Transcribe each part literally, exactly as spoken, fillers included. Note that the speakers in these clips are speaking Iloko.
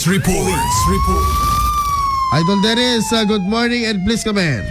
Reports. Report. Idol Dennis, uh, good morning and please come in.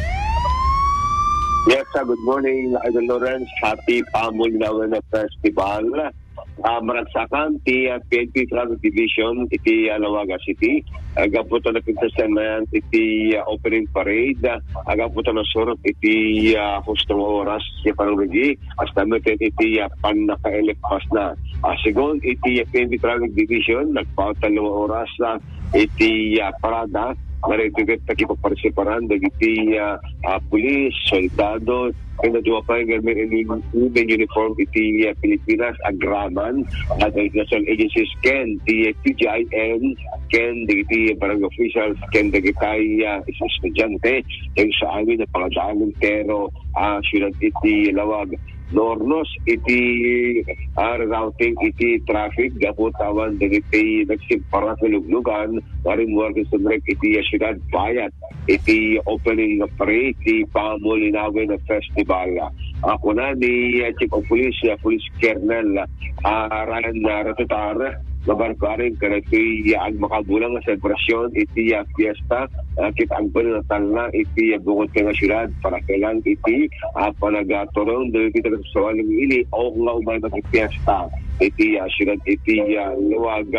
Yes, uh, good morning, Idol Lawrence. Happy Pamulinawen Festival. Ah, maragsakan ti, ah, P N P Traffic Division iti, ah, Laoagan City. Ah, gapu ta napintasan mayan iti, ah, opening parade. Ah, gapu ta nasurot iti, ah, husto nga oras ti panagrugi. Hasta met iti, ah, pannakailippasna. Ah, segun iti, ah, P N P Traffic Division, nagpaut tallo nga oras, ah, iti, ah, parada. Nga daytoy ket nakipagpartisiparan dagiti, ah, ah, pulis, soldado, ken dua pay nga men-, men-, men uniform iti, ah, Pilipinas, agraman, ah, dagiti national agencies, ken ti, ah, P G I N, ken dagiti barangay officials, ken dagiti, ah, estudiante, ken sa amin a pangadalan entero, ah, siudad iti Laoag. Naurnos iti, ah, rerouting iti traffic gapu ta awan dagiti nagsimpara kaluglugan nga rimmuar ken sumrek iti, ah, siudad bayat iti opening parade ti Pamulinawen Festival. Ah, kuna ni, ah, Chief of Police, ah, Police Colonel, ah, Ryan, ah, Ratutar, nga barbareng kadagitoy, ah, agmakabulang nga selebrasyon iti, ah, fiesta, ah, ket agbalin a talna iti, ah, bukod nga syudad para kailang iti, ah, panagaturong dagiti taga-Sawal nga ili o nga umay magfiesta iti, ah, syudad iti, ah, Laoag.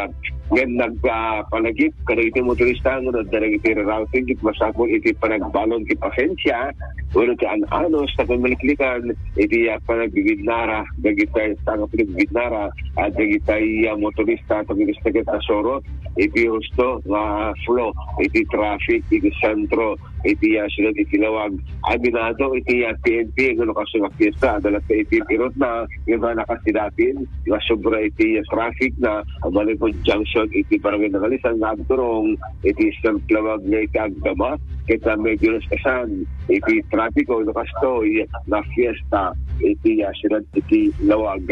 Ngem nag, ah, panagip kadagiti motorista nga adda dagiti rerouting ket masapul iti panagbalon ti pasensia wenno ti an-anus tapno maliklikan iti, ah, panagbibidnara dagiti, ah, nga panagbibidnara, ah, dagiti, ah, motorista tapno kasta ket nasurot iti husto nga flow iti traffic iti sentro iti, ah, siudad iti Laoag. Aminado iti, ah, P N P nga no kaso nga fiesta, adda latta iti irutna, nga nakasidapin, nga sobra iti, ah, traffic na, ah, manipud junction iti Barangay Nangalisan nga agturong iti Eastern Laoag nga iti agdama, ket, ah, medyo naspasan iti trafiko, no kastoy, nga fiesta iti, ah, siudad iti Laoag.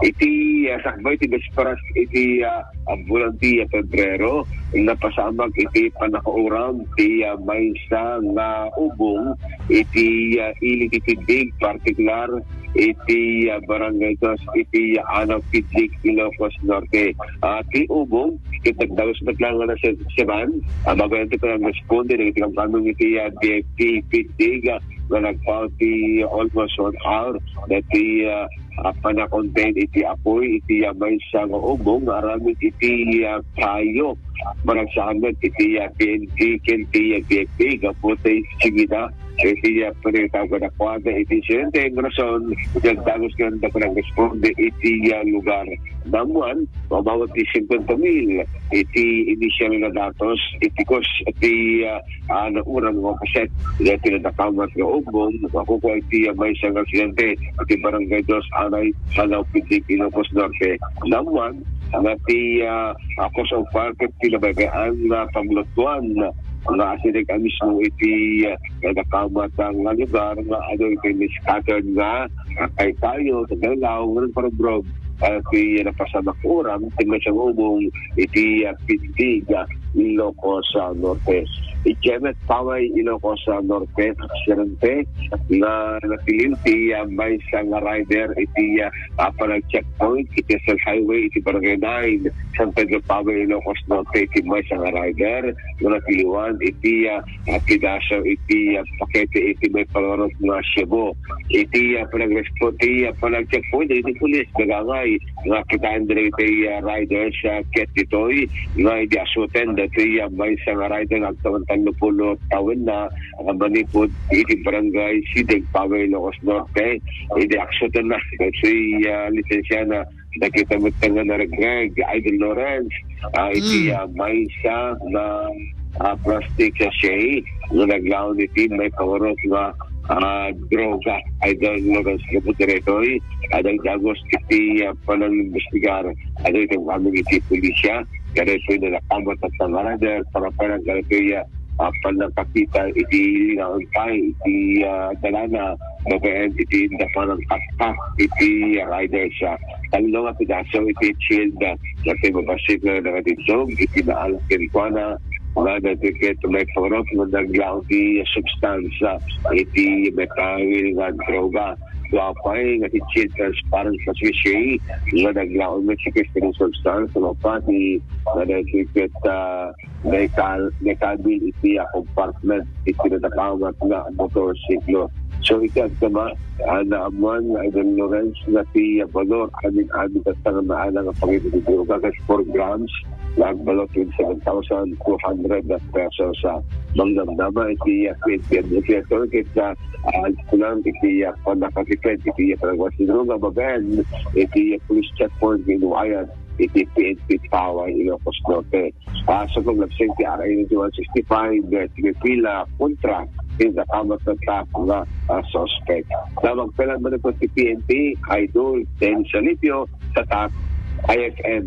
Iti, ah, sakbay ti Bisperas iti, ah, ah, bulan ti Pebrero, napasamak iti pannakauram ti, ah, maysa nga ubong iti, ah, ili ti Piddig, partikular iti, ah, Barangay Dos iti, ah, Anao, Piddig, Ilocos Norte. Ah, ti ubong, ket nagdagus met laeng nga nasiban, ah, babaen ti panagresponde dagiti kamkameng iti, ah, D F P Piddig, ah, nga nagpaut ti almost one hour dagiti, ah, ah, panna-contain iti apuy iti, ah, maysa nga ubong nga aramid iti, ah, kayo. Managsakan met iti, ah, P N P ken ti, ah, D F P gapu ta isigida iti, ah, panangitaw kadakuada iti insidente. Ken rason iti nagdagus nga adda panagresponde iti, ah, lugar. Naammuan, umawat ti singkuenta mil iti inisial nga datos iti kos ti, ah, ah, nauram nga paset iti nadakamat nga ubong, makukua iti, ah, maysa nga residente iti Barangay Dos Anay, Anao, Piddig, Ilocos Norte. Naammuan nga ti, ah, ah, cause of fire ket ti nabaybay-an nga paglutuan nga asideg a mismo iti, ah, nadakamat nga lugar nga adu iti scattered nga, ah, kaykayo, tagalaw, nagparubrob, ah, ti napasamak nga uram, ti maysa nga ubong, iti, ah, Piddig, ah, Ilocos, ah, Norte. Idiay met paway Ilocos, ah, Norte, residente nga natilin ti, ah, maysa nga rider iti, ah, ah, panag-checkpoint iti National Highway iti Barangay nine, San Pedro Paway, Ilocos Norte, iti maysa nga rider nga natiliwan iti, ah, ah, pidaso iti, ah, pakete iti may pangarap nga Cebu. Iti, ah, panagrespo-, ti, ah, panag-checkpoint iti pulis, nagangay nga kitaan dagiti, ah, riders, ah, ket ditoy nga idi asuten dagiti, ah, maysa nga rider nga agtawen tallo pulo tawenna, ah, manipud iti barangay Sideg, Paway, Ilocos Norte. Idi asuten na dagiti, ah, lisensiana, nakita met nga naregreg, Idol Lawrence, ah, iti, Mm. ah, maysa nga, ah, plastic sachet nga naglaon iti may pangarap nga, ah, droga. Idol Lawrence, gapu daytoy, ah, nagdagus iti, ah, panangimbestigar, adu iti amin iti pulisya, kadaytoy nadakamat a rider, para panagdaytoy, ah, ah, pannangkapita iti linaon pay iti, ah, dalana, babaen iti inda panangkatkat iti riders, ah, tallo nga pidaso iti shield, ah, nga ti mabassit nga nangadiddog iti naalak kenkuana, nga nagkikit may purok nga naglaon ti substance, ah, iti metawil nga droga. Apay nga ti Child Transparency Association nga naglaom met ti Christian Substance, mapati nga nagkikit, ah, naikal-, naikabil iti, ah, compartment iti nadakamat nga motorsiklo. So, iti agtama, ah, naammuan nga Idol Lorenz nga ti, ah, balor amin-amin tatta nga maalang a pangiduduro, kakas four grams, nga agbalor twenty-seven thousand two hundred pesos. Ah, mangdamdama iti, ah, P N P Administrator ket, ah, ah, kulang iti, ah, pannakasiped iti, ah, panagwasduro nga babaen iti, ah, police checkpoint nga inuayan iti P N P Paway, Ilocos Norte. Ah, sa paglabsay ti R A ninety-one sixty-five, eh, pinipila kontra ti nakamat nga tattao nga, ah, suspect. Damag pay laeng man iti P N P, Idol Dennis Alipio, Tatak, I F M.